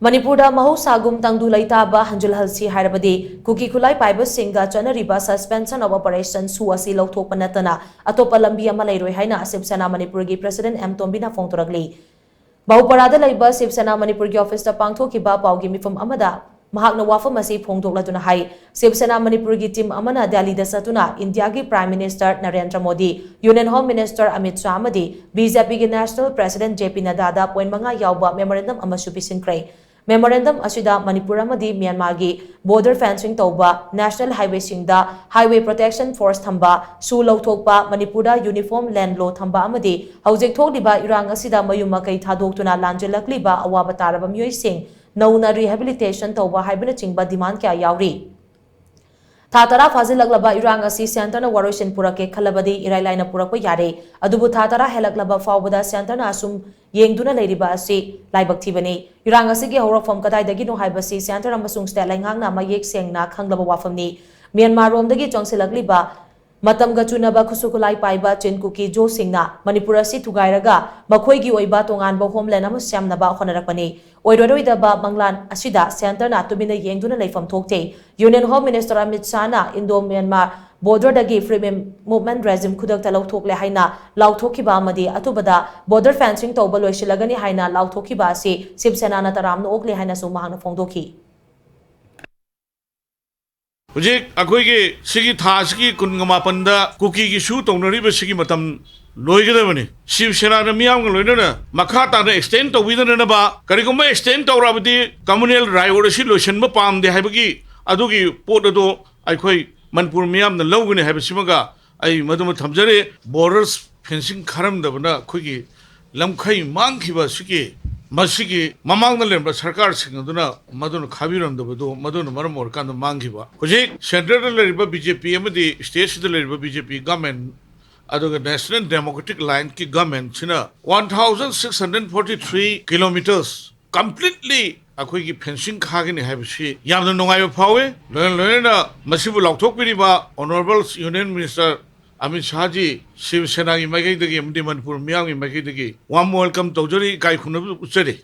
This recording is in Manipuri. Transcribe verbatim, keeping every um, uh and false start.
ꯃꯅꯤꯄꯨꯔꯗ ꯃꯍꯧꯁꯥꯒꯨꯝ ꯇꯪꯗꯨ ꯂꯩꯇꯥꯕ ꯍꯟꯖꯤꯜꯍꯜꯁꯤ ꯍꯥꯏꯔꯕꯗꯤ ꯀꯨꯀꯤ ꯈꯨꯠꯂꯥꯏ ꯄꯥꯏꯕꯁꯤꯡꯗ ꯆꯠꯅꯔꯤꯕ suspension of operation ꯁꯨ ꯑꯁꯤ ꯂꯧꯊꯣꯛꯄ ꯅꯠꯇꯅ ꯑꯇꯣꯞꯄ ꯂꯝꯕꯤ ꯑꯃ ꯂꯩꯔꯣꯏ ꯍꯥꯏꯅ ꯁꯤꯕ ꯁꯦꯅꯥ ꯃꯅꯤꯄꯨꯔꯒꯤ president ꯑꯦꯝ ꯇꯣꯝꯕꯤꯅ ꯐꯣꯡꯗꯣꯔꯛꯂꯤ꯫ ꯕꯍꯨꯄꯥꯔꯥꯗ ꯂꯩꯕ ꯁꯤꯕ ꯁꯦꯅꯥ ꯃꯅꯤꯄꯨꯔꯒꯤ office ꯇ ꯄꯥꯡꯊꯣꯛꯈꯤꯕ ꯄꯥꯎꯒꯤ ꯃꯤꯐꯝ ꯑꯃꯗ ꯃꯍꯥꯛꯅ ꯋꯥꯐꯝ ꯑꯁꯤ ꯐꯣꯡꯗꯣꯛꯂꯗꯨꯅ ꯍꯥꯏ, ꯁꯤꯕ ꯁꯦꯅꯥ ꯃꯅꯤꯄꯨꯔꯒꯤ team ꯑꯃꯅ ꯗꯦꯜꯂꯤꯗ ꯆꯠꯇꯨꯅ ꯏꯟꯗꯤꯌꯥꯒꯤ Prime Minister Narendra Modi, Union Home Minister Amit Shah ꯑꯃꯗꯤ ꯕꯤ ꯖꯦ ꯄꯤꯒꯤ national president ꯖꯦ ꯄꯤ ꯅꯗꯥꯗ point ꯃꯉꯥ ꯌꯥꯎꯕ memorandum ꯑꯃꯁꯨ ꯄꯤꯁꯤꯟꯈ꯭ꯔꯦ꯫ Memorandum ꯑꯁꯤꯗ ꯃꯅꯤꯄꯨꯔ ꯑꯃꯗꯤ ꯃ꯭ꯌꯥꯟꯃꯥꯔꯒꯤ border fencing ꯇꯧꯕ, national highway ꯁꯤꯡꯗ highway protection force ꯊꯝꯕ, ꯁꯨ ꯂꯧꯊꯣꯛꯄ, ꯃꯅꯤꯄꯨꯔꯗ uniform land law ꯊꯝꯕ ꯑꯃꯗꯤ ꯍꯧꯖꯤꯛ ꯊꯣꯛꯂꯤꯕ ꯏꯔꯥꯡ ꯑꯁꯤꯗ ꯃꯌꯨꯝ ꯃꯀꯩ ꯊꯥꯗꯣꯛꯇꯨꯅ ꯂꯥꯟꯖꯦꯜꯂꯛꯂꯤꯕ ꯑꯋꯥꯕ ꯇꯥꯔꯕ ꯃꯤꯑꯣꯏꯁꯤꯡ ꯅꯧꯅ rehabilitation ꯇꯧꯕ ꯍꯥꯏꯕꯅꯆꯤꯡꯕ demand ꯀꯌꯥ ꯌꯥꯎꯔꯤ꯫ ꯊꯥ ꯇꯔꯥ ꯐꯥꯖꯤꯜꯂꯛꯂꯕ ꯏꯔꯥꯡ ꯑꯁꯤ centre ꯅ ꯋꯥꯔꯣꯏꯁꯤꯟ ꯄꯨꯔꯛꯀꯦ ꯈꯜꯂꯕꯗꯤ ꯏꯔꯥꯏ ꯂꯥꯏꯅ ꯄꯨꯔꯛꯄ ꯌꯥꯔꯦ꯫ ꯑꯗꯨꯕꯨ ꯊꯥ ꯇꯔꯥ ꯍꯦꯜꯂꯛꯂꯕ ꯐꯥꯎꯕꯗ centre ꯅ ꯑꯁꯨꯝ ꯌꯦꯡꯗꯨꯅ ꯂꯩꯔꯤꯕ ꯑꯁꯤ ꯂꯥꯏꯕꯛ ꯊꯤꯕꯅꯤ꯫ ꯏꯔꯥꯡ ꯑꯁꯤꯒꯤ ꯍꯧꯔꯛꯐꯝ ꯀꯗꯥꯏꯗꯒꯤꯅꯣ ꯍꯥꯏꯕꯁꯤ centre ꯑꯃꯁꯨꯡ state ꯂꯩꯉꯥꯛꯅ ꯃꯌꯦꯛ ꯁꯦꯡꯅ ꯈꯪꯂꯕ ꯋꯥꯐꯝꯅꯤ꯫ ꯃ꯭ꯌꯥꯟꯃꯥꯔ ꯔꯣꯝꯗꯒꯤ ꯆꯪꯁꯤꯜꯂꯛꯂꯤꯕ ꯃꯇꯝꯒ ꯆꯨꯅꯕ ꯈꯨꯠꯁꯨ ꯈꯨꯠꯂꯥꯏ ꯄꯥꯏꯕ ꯆꯤꯟ ꯀꯨꯀꯤ ꯖꯣꯁꯤꯡꯅ ꯃꯅꯤꯄꯨꯔ ꯑꯁꯤ ꯊꯨꯒꯥꯏꯔꯒ ꯃꯈꯣꯏꯒꯤ ꯑꯣꯏꯕ ꯇꯣꯉꯥꯟꯕ homeland ꯑꯃ ꯁꯦꯝꯅꯕ ꯍꯣꯠꯅꯔꯛꯄꯅꯤ꯫ ꯑꯣꯏꯔꯔꯣꯏꯗꯕ ꯃꯪꯂꯥꯟ ꯑꯁꯤꯗ centre ꯅ ꯇꯨꯃꯤꯟꯅ ꯌꯦꯡꯗꯨꯅ ꯂꯩꯐꯝ ꯊꯣꯛꯇꯦ꯫ Union Home Minister Amit ꯁꯥꯍꯅ Indo Myanmar border ꯗꯒꯤ free movement regime ꯈꯨꯗꯛꯇ ꯂꯧꯊꯣꯛꯂꯦ ꯍꯥꯏꯅ ꯂꯥꯎꯊꯣꯛꯈꯤꯕ ꯑꯃꯗꯤ ꯑꯊꯨꯕꯗ border fencing ꯇꯧꯕ ꯂꯣꯏꯁꯤꯜꯂꯒꯅꯤ ꯍꯥꯏꯅ ꯂꯥꯎꯊꯣꯛꯈꯤꯕ ꯑꯁꯤ ꯁꯤꯕ ꯁꯦꯅꯥꯅ ꯇꯔꯥꯝꯅ ꯑꯣꯛꯂꯦ ꯍꯥꯏꯅꯁꯨ ꯃꯍꯥꯛꯅ ꯐꯣꯡꯗꯣꯛꯈꯤ꯫ ꯍꯧꯖꯤꯛ ꯑꯩꯈꯣꯏꯒꯤ ꯁꯤꯒꯤ ꯊꯥ ꯑꯁꯤꯒꯤ ꯀꯨꯟꯒ ꯃꯥꯄꯟꯗ ꯀꯨꯀꯤꯒꯤ ꯁꯨ ꯇꯧꯅꯔꯤꯕ ꯁꯤꯒꯤ ꯃꯇꯝ ꯂꯣꯏꯒꯗꯕꯅꯤ꯫ ꯁꯤꯕ ꯁꯦꯅꯥꯅ ꯃꯤꯌꯥꯝꯒ ꯂꯣꯏꯅꯅ ꯃꯈꯥ ꯇꯥꯅ extend ꯇꯧꯕꯤꯗꯅꯅꯕ, ꯀꯔꯤꯒꯨꯝꯕ extend ꯇꯧꯔꯕꯗꯤ communal riot ꯑꯁꯤ ꯂꯣꯏꯁꯤꯟꯕ ꯄꯥꯝꯗꯦ ꯍꯥꯏꯕꯒꯤ ꯑꯗꯨꯒꯤ ꯄꯣꯠ ꯑꯗꯨ ꯑꯩꯈꯣꯏ ꯃꯅꯤꯄꯨꯔ ꯃꯤꯌꯥꯝꯅ ꯂꯧꯒꯅꯤ ꯍꯥꯏꯕꯁꯤꯃꯒ ꯑꯩ ꯃꯗꯨꯃ ꯊꯝꯖꯔꯤ꯫ Border fencing ꯈꯥꯔꯝꯗꯕꯅ ꯑꯩꯈꯣꯏꯒꯤ ꯂꯝꯈꯩ ꯃꯥꯡꯈꯤꯕ ꯑꯁꯤꯒꯤ, ꯃꯁꯤꯒꯤ ꯃꯃꯥꯡꯗ ꯂꯩꯔꯝꯕ ꯁꯔꯀꯥꯔꯁꯤꯡ ꯑꯗꯨꯅ ꯃꯗꯨꯅ ꯈꯥꯕꯤꯔꯝꯗꯕꯗꯨ, ꯃꯗꯨꯅ ꯃꯔꯝ ꯑꯣꯏꯔꯀꯥꯟꯗ ꯃꯥꯡꯈꯤꯕ꯫ ꯍꯧꯖꯤꯛ centre ꯗ ꯂꯩꯔꯤꯕ ꯕꯤ ꯖꯦ ꯄꯤ ꯑꯃꯗꯤ state ꯁꯤꯗ ꯂꯩꯔꯤꯕ ꯕꯤ ꯖꯦ ꯄꯤ government, ꯑꯗꯨꯒ National Democratic Alliance ꯀꯤ government ꯁꯤꯅ one thousand six hundred forty three kilometres completely ꯑꯩꯈꯣꯏꯒꯤ fencing ꯈꯥꯒꯅꯤ ꯍꯥꯏꯕꯁꯤ ꯌꯥꯝꯅ ꯅꯨꯡꯉꯥꯏꯕ ꯐꯥꯎꯏ꯫ ꯂꯣꯏꯅ ꯂꯣꯏꯅꯅ ꯃꯁꯤꯕꯨ ꯂꯥꯎꯊꯣꯛꯄꯤꯔꯤꯕ Honourable Union Minister ꯑꯃꯤꯠ ꯁꯥꯍꯖꯤ, ꯁꯤꯕ ꯁꯦꯅꯥꯒꯤ ꯃꯥꯏꯀꯩꯗꯒꯤ ꯑꯃꯗꯤ ꯃꯅꯤꯄꯨꯔ ꯃꯤꯌꯥꯝꯒꯤ ꯃꯥꯏꯀꯩꯗꯒꯤ warm welcome ꯇꯧꯖꯔꯤ, ꯏꯀꯥꯏ ꯈꯨꯝꯅꯕ ꯎꯠꯆꯔꯤ꯫